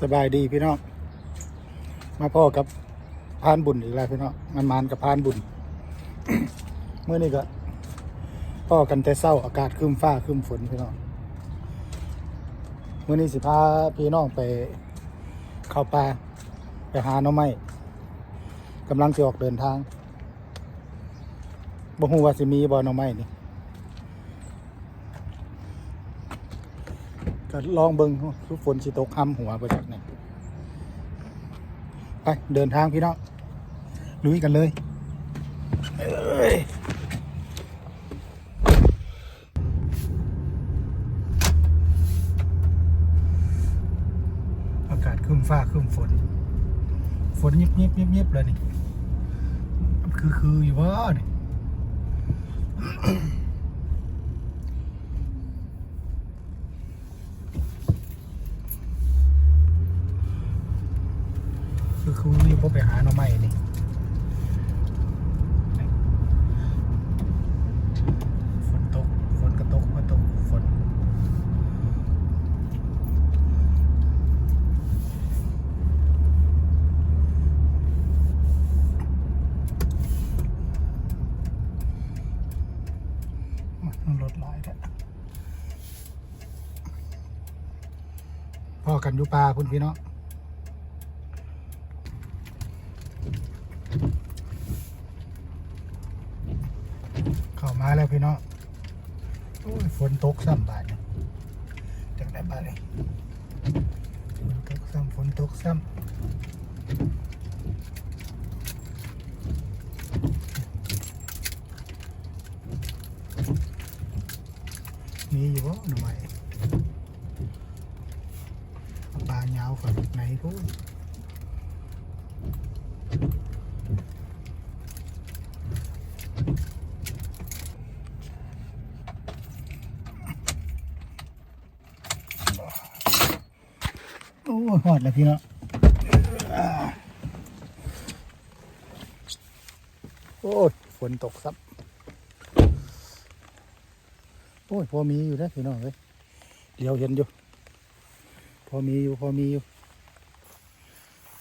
ສະບາຍດີພີ່ນ້ອງ ມາພໍ້ກັບພານບຸນອີກແລ້ວພີ່ນ້ອງ ມັນໝານກັບພານບຸນ. ມື້ນີ້ກໍພໍ້ກັນແຕ່ເຊົ້າ ອາກາດຄຶ້ມຟ້າຄຶ້ມຝົນພີ່ນ້ອງ. ມື້ນີ້ຊິພາພີ່ນ້ອງໄປເຂົ້າປ່າ ໄປຫາໜໍ່ໄມ້ ກຳລັງຊິອອກເດີນທາງ. ບໍ່ຮູ້ວ່າຊິມີບໍ່ໜໍ່ໄມ້ນີ້ ກໍລອງເບິ່ງ ຄືຝົນຊິຕົກຮຳຫົວບໍ່ຈັກນີ້. ໄປເດີນທາງພີ່ນ້ອງ ລຸຍກັນເລີຍ. ອາກາດຄຶ້ມຟ້າຄຶ້ມຝົນ ຝົນຍິບໆໆໆແລ້ວນີ້ ຄື ຄືຢູ່ບໍ່ນີ້? ຄື ຄືຢູ່ບໍ່ ໄປຫາໜໍ່ໄມ້ນີ້. ຝົນຕົກ ຝົນກໍຕົກ ກໍຕົກຝົນ. ມັນລົດຫຼາຍແທ້. ພໍ້ກັນຢູ່ປ່າພຸ້ນພີ່ນ້ອງ. ເຂົ້າມາແລ້ວພີ່ນ້ອງ. ໂອ້ຍ ຝົນຕົກຊ້ຳບາດນີ້ ຈັກໄດ້ບາດນີ້. ຝົນຕົກຊ້ຳ ຝົນຕົກຊ້ຳ. ມີຢູ່ບໍ່ໜໍ່ໄມ້? ປາຍາວຂ້ອຍໃນພຸ້ນ. ໂອ້ຍ ຮອດແລ້ວພີ່ນ້ອງ. ໂອ້ຍ ຝົນຕົກຊ້ຳ. ໂອ້ຍ ພໍມີຢູ່ເດ້ພີ່ນ້ອງເອີຍ ຫຼຽວເຫັນຢູ່. ພໍມີຢູ່ ພໍມີຢູ່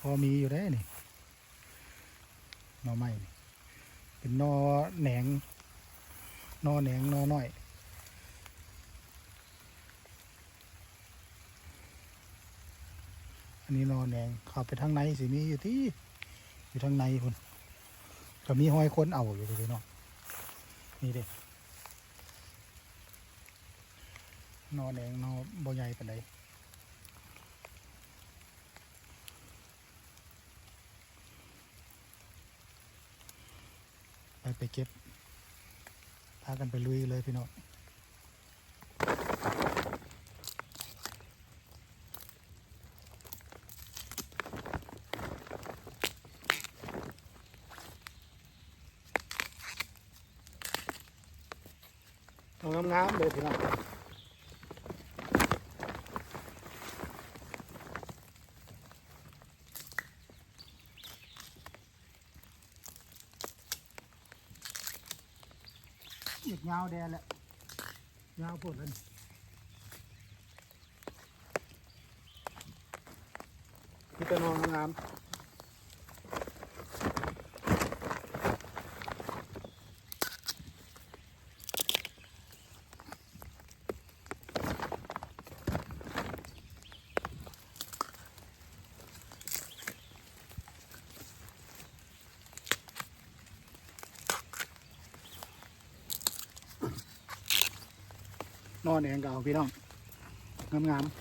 ພໍມີຢູ່ເດ້ນີ້. ໜໍ່ໄມ້ນີ້ ເປັນໜໍ່ແໜງ ໜໍ່ແໜງ ໜໍ່ນ້ອຍ. ອັນນີ້ໜໍ່ແໜງ. ເຂົ້າໄປທາງໃນຊິມີຢູ່ຕິ ຢູ່ທາງໃນພຸ້ນ ກໍມີຮອຍຄົນເອົາຢູ່ເດ້ພີ່ນ້ອງ. ນີ້ເດ້ ໜໍ່ແໜງ ໜໍ່ບໍ່ໃຫຍ່ປານໃດ. ໄປ ໄປເກັບ ພາກັນໄປລຸຍເລີຍພີ່ນ້ອງ. ເອົາງາມໆເດີພີ່ນ້ອງ. ເຮັດຍາວແດ່ແຫຼະ ຍາວໂພດແລ້ວນີ້. ມີແຕ່ໜໍ່ງາມໆ. ໜໍ່ແໜງກໍເອົາພີ່ນ້ອງ ງາມໆ.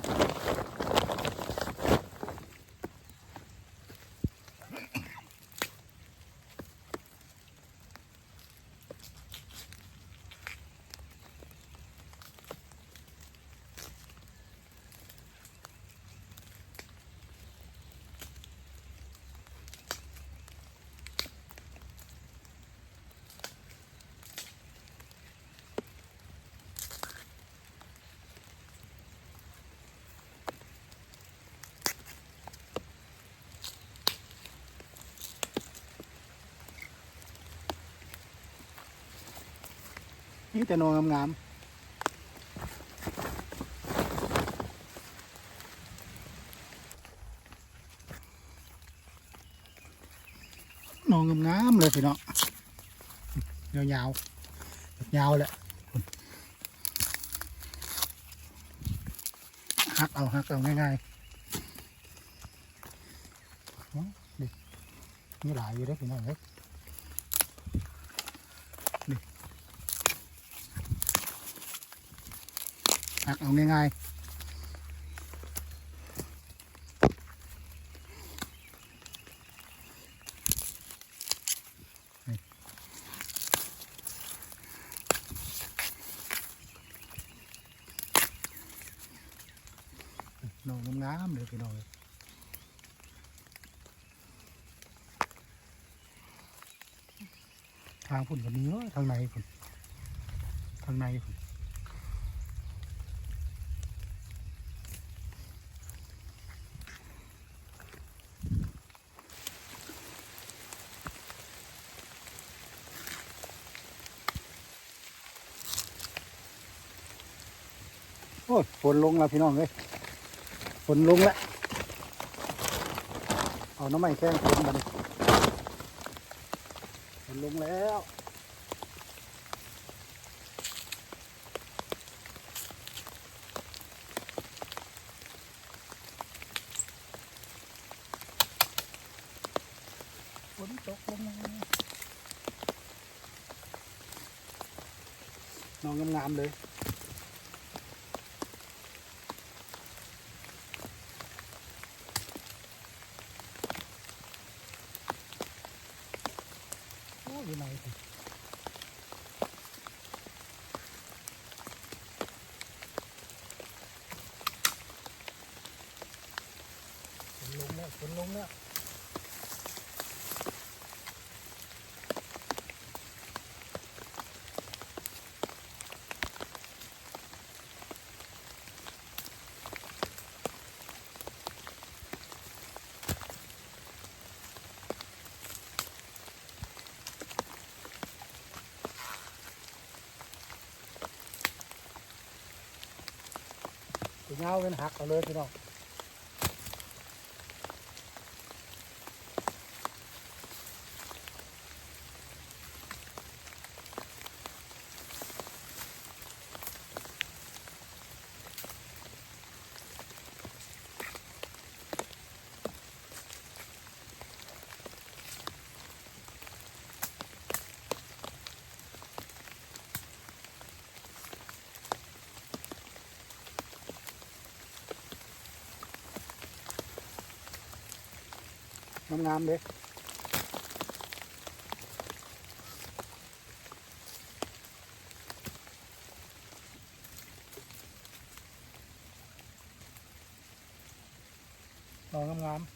ມີແຕ່ໜໍ່ງາມໆ. ໜໍ່ງາມໆເລີຍພີ່ນ້ອງ ຍາວໆ ຍາວແຫຼະ ຫັກເອົາ ຫັກເອົາງ່າຍໆ ນີ້ ມີຫຼາຍຢູ່ເດ້ພີ່ນ້ອງເອີຍ ນີ້ ຫັກເອົາງ່າຍໆ ໜໍ່ງາມໆເລີຍພີ່ນ້ອງເອີຍ ທາງພຸ້ນກໍມີເນາະ ທາງໃນພຸ້ນ ທາງໃນພຸ້ນ. ໂອ້ຍ ຝົນລົງແລ້ວພີ່ນ້ອງເອີຍ ຝົນລົງແລ້ວ ເອົາໜໍ່ໄມ້ແຄງຝົນບັດນີ້ ຝົນລົງແລ້ວ. ຝົນຕົກລົງມາ ໜໍ່ງາມໆເລີຍ ໂອ້ຍ ຢູ່ໃນພຸ້ນ. ຝົນລົງແລ້ວ ຝົນລົງແລ້ວ. ຍາວແມ່ນຫັກເອົາເລີຍພີ່ນ້ອງ. ງາມໆເດ້. ໜໍ່ງາມໆ.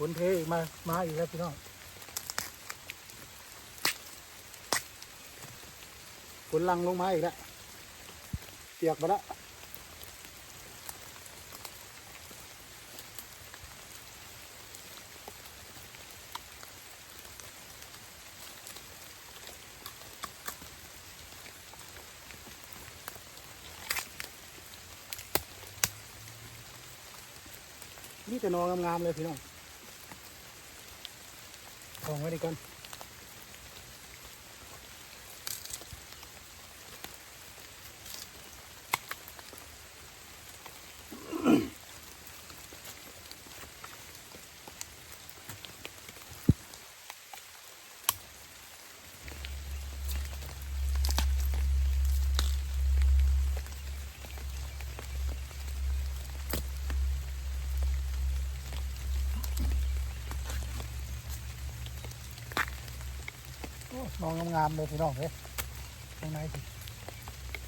ຝົນເທມາ ມາອີກແລ້ວພີ່ນ້ອງ ຝົນຫຼັ່ງລົງມາອີກແລ້ວ ປຽກໝົດລະ. ມີແຕ່ໜໍ່ງາມໆເລີຍພີ່ນ້ອງ ຂອງໄວ້ນີ້ກ່ອນ. ໂອ້ ໜໍ່ງາມໆເລີຍພີ່ນ້ອງເອີຍ ຂ້າງໃນ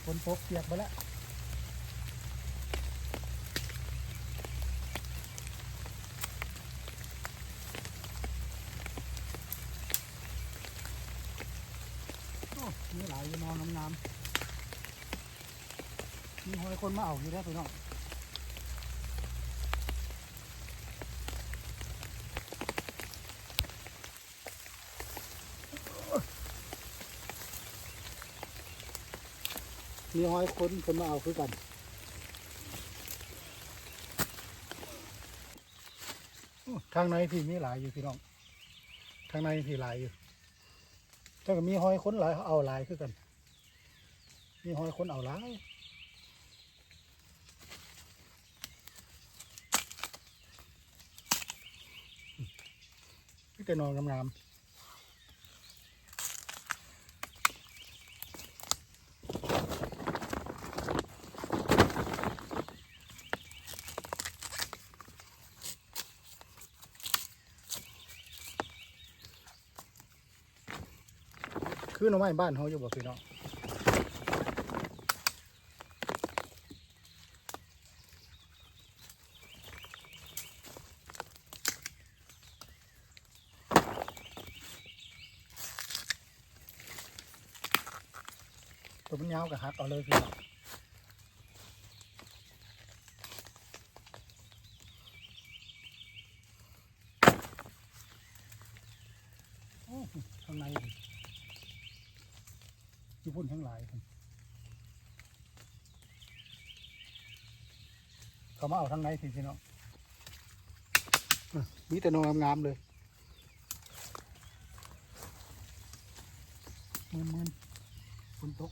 ຝົນຕົກປຽກເບິດແລ້ວ. ໂອ້ ມີຫຼາຍຢູ່ເນາະ ງາມໆ ມີຮອຍຄົນມາເອົາຢູ່ເດ້ພີ່ນ້ອງ. ມີຮອຍຄົນເພິ່ນມາເອົາຄືກັນ. ໂອ້ ທາງໃນພີ້ມີຫຼາຍຢູ່ພີ່ນ້ອງ ທາງໃນພີ້ຫຼາຍຢູ່ ແຕ່ກໍມີຮອຍຄົນຫຼາຍ ເອົາຫຼາຍຄືກັນ ມີຮອຍຄົນເອົາຫຼາຍ. ມີແຕ່ໜໍ່ງາມໆ ຄືໜໍ່ໄມ້ບ້ານເຮົາຢູ່ບໍ່ພີ່ນ້ອງ? ຕົວມັນຍາວກໍຫັກເອົາເລີຍພີ່ນ້ອງ. ໂອ້ ທາງໃນ ຢູ່ພຸ້ນແຮງຫຼາຍ ເຂົ້າມາເອົາທາງໃນພີ້ພີ່ນ້ອງ ເອີ ມີແຕ່ໜໍ່ງາມໆເລີຍ. ມື່ນໆ ຝົນຕົກ.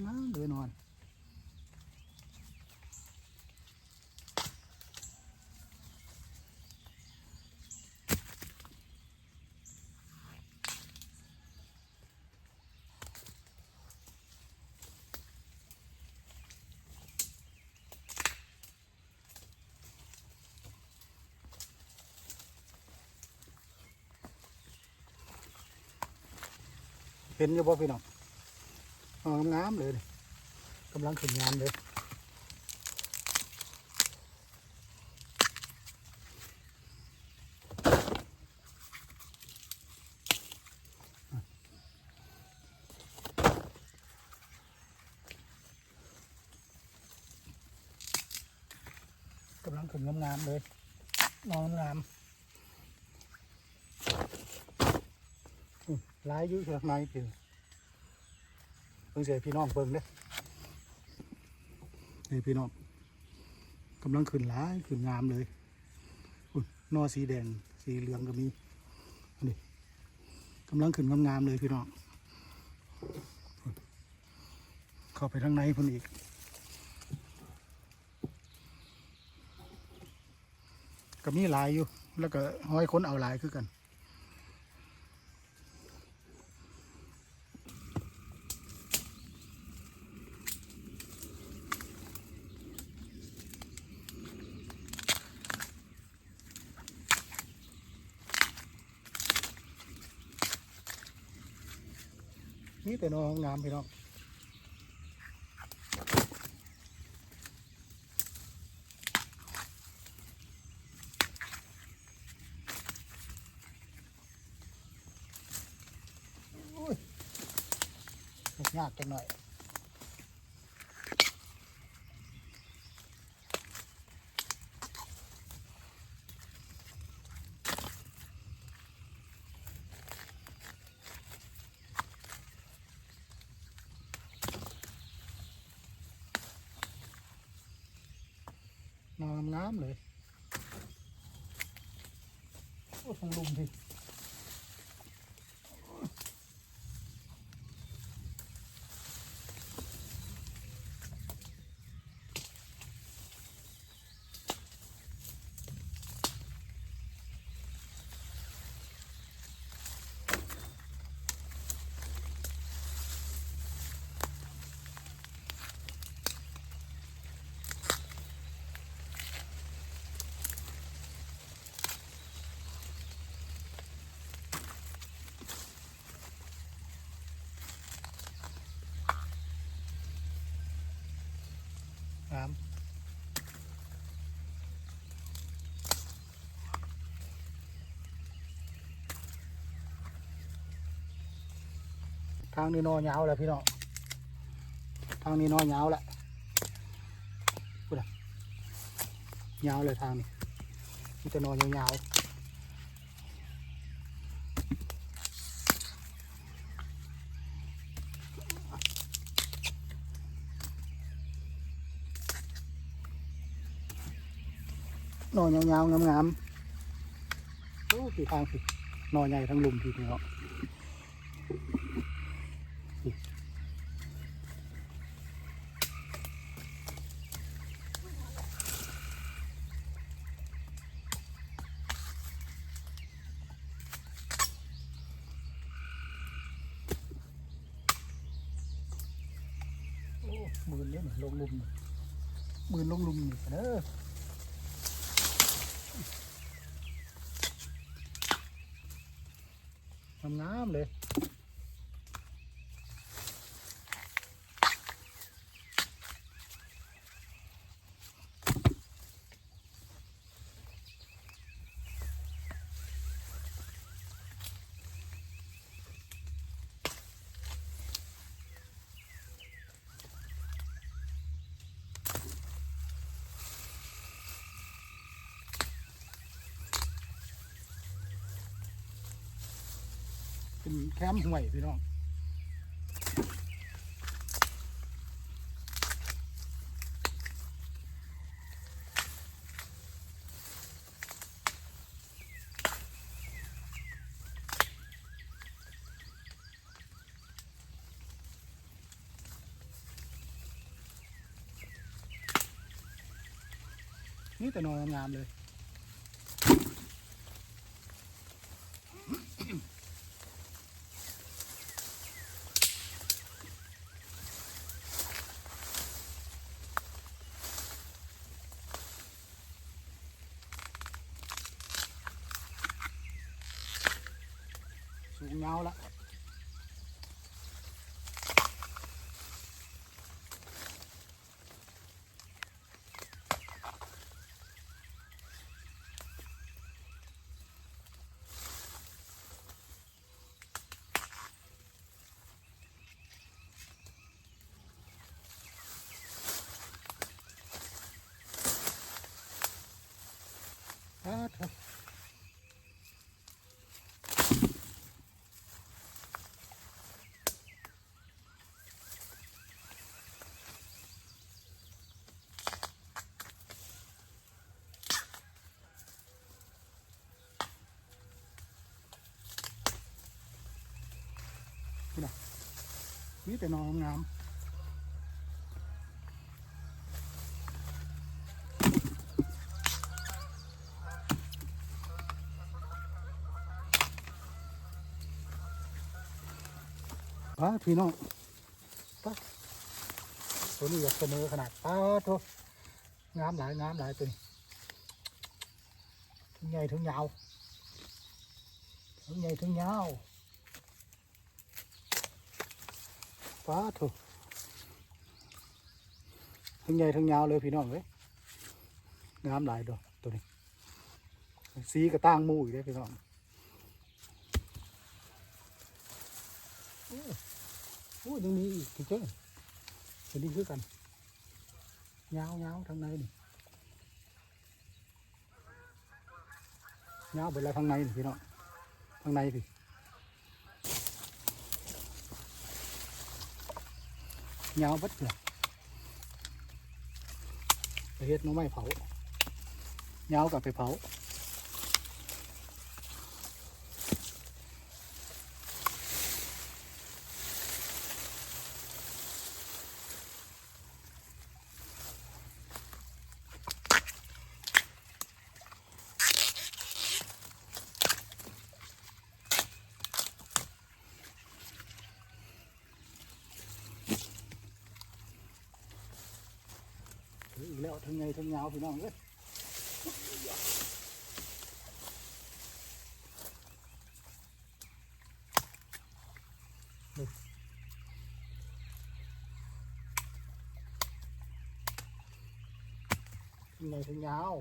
ງາມໆເລີຍນອນ. ເຫັນຢູ່ບໍ່ພີ່ນ້ອງ? ເອົາງາມໆເລີຍ ກຳລັງຂຶ້ນງາມເລີຍ. ກຳລັງຂຶ້ນງາມໆເລີຍ ໜໍ່ງາມໆ ອືມ ຫຼາຍຢູ່ທາງໃນພີ້ ເບິ່ງໃຫ້ພີ່ນ້ອງເບິ່ງເດີ້ ນີ້ພີ່ນ້ອງ ກຳລັງຂຶ້ນຫຼາຍ ຂຶ້ນງາມເລີຍ. ພຸ້ນ ໜໍ່ສີແດງ ສີເຫຼືອງກໍມີ ອັນນີ້ ກຳລັງຂຶ້ນງາມໆເລີຍພີ່ນ້ອງ. ພຸ້ນ ເຂົ້າໄປທາງໃນພຸ້ນອີກ. ກໍມີຫຼາຍຢູ່ ແລ້ວກໍຮອຍຄົນເອົາຫຼາຍຄືກັນ. ມີແຕ່ໜໍ່ງາມ ພີ່ນ້ອງ. ໂອ້ຍ ຍາກຈັກໜ້ອຍ. ໜໍ່ງາມໆ ເລີຍ. ໂອ້ ທາງລຸ່ມພີ້. ງາມ. ທາງນີ້ໜໍ່ຍາວແລ້ວພີ່ນ້ອງ ທາງນີ້ໜໍ່ຍາວແລ້ວ ພຸ້ນນະ ຍາວເລີຍທາງນີ້ ມີແຕ່ໜໍ່ຍາວໆ. ໜໍ່ຍາວໆ ງາມໆ. ໂອ້ ທີ່ທາງພີ້ ໜໍ່ໃຫຍ່ທາງລຸ່ມພີ້ເນາະ. ໂອ້ ໝື່ນເດ້ ລົງລຸ່ມ ໝື່ນລົງລຸ່ມນີ້ເດີ ງາມໆ ເລີຍ. ເປັນແຄມຫ້ວຍພີ່ນ້ອງ. ມີແຕ່ໜໍ່ງາມໆ ເລີຍ. ສູງຍາວລະ. ພຸ້ນນະ ມີແຕ່ໜໍ່ງາມ. ປາດ ພີ່ນ້ອງ ປາດ ໂຕນີ້ຢາກສະເໜີຂະໜາດ ປາດໂທ້ ງາມຫຼາຍ ງາມຫຼາຍໂຕນີ້ ເທິງໃຫຍ່ເທິງຍາວ ເທິງໃຫຍ່ເທິງຍາວ ປາດໂທ້ ເທິງໃຫຍ່ເທິງຍາວເລີຍພີ່ນ້ອງເອີຍ ງາມຫຼາຍໂຕນີ້ ສີກະຕ່າງໝູ່ອີກເດ້ພີ່ນ້ອງ. ໂອ້ ໂອ້ ຍັງມີອີກ ໂຕນີ້ຄືກັນ ຍາວໆ ທາງໃນນີ້ ຍາວເບິດແລ້ວ ທາງໃນນີ້ພີ່ນ້ອງ ທາງໃນພີ້ ຍາວເບິດເລີຍ ໄປເຮັດໜໍ່ໄມ້ເຜົາ ຍາວກໍເອົາໄປເຜົາ. ເອີ ອີກແລ້ວ ເທິງໃຫຍ່ເທິງຍາວພີ່ນ້ອງເອີຍ ເທິງໃຫຍ່ເທິງຍາວ.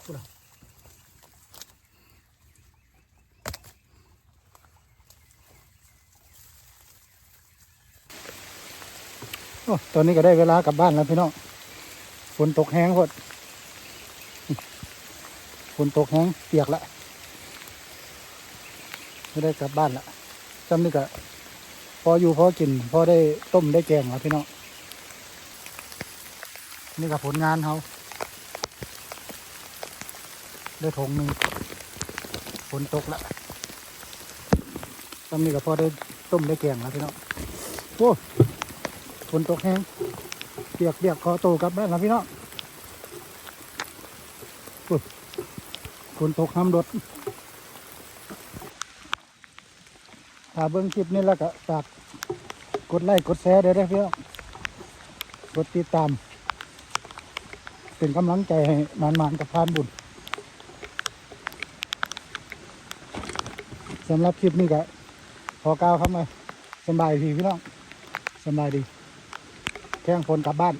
ພຸ້ນນະ ໂອ້ ຕອນນີ້ກໍໄດ້ເວລາກັບບ້ານແລ້ວພີ່ນ້ອງ ຝົນຕົກແຮງໂພດ ຝົນຕົກແຮງ ປຽກລະ ຈະໄດ້ກັບບ້ານລະ ຊ່ຳນີ້ກະພໍຢູ່ພໍກິນ ພໍໄດ້ຕົ້ມໄດ້ແກງລະພີ່ນ້ອງ. ນີ້ກະຜົນງານເຮົາ ໄດ້ຖົງໜຶ່ງ ຝົນຕົກລະ ຊ່ຳນີ້ກະພໍໄດ້ຕົ້ມໄດ້ແກງລະພີ່ນ້ອງ. ໂອ້ ຝົນຕົກແຮງ ປຽກໆ ຂໍໂຕກັບບ້ານລະພີ່ນ້ອງ. ໂອ້ ຝົນຕົກຫ້າມລົດ. ຖ້າເບິ່ງຄລິບນີ້ແລ້ວກໍຝາກກົດໄລ້ກົດແຊເດີເດີພີ່ນ້ອງ ກົດຕິດຕາມ ເປັນກຳລັງໃຈໃຫ້ໝານໆ ກັບພານບຸນ. ສຳລັບຄລິບນີ້ກໍຂໍກ່າວຄຳວ່າ ສຳບາຍດີພີ່ນ້ອງ ສຳບາຍດີ ແຂ່ງຝົນກັບບ້ານ.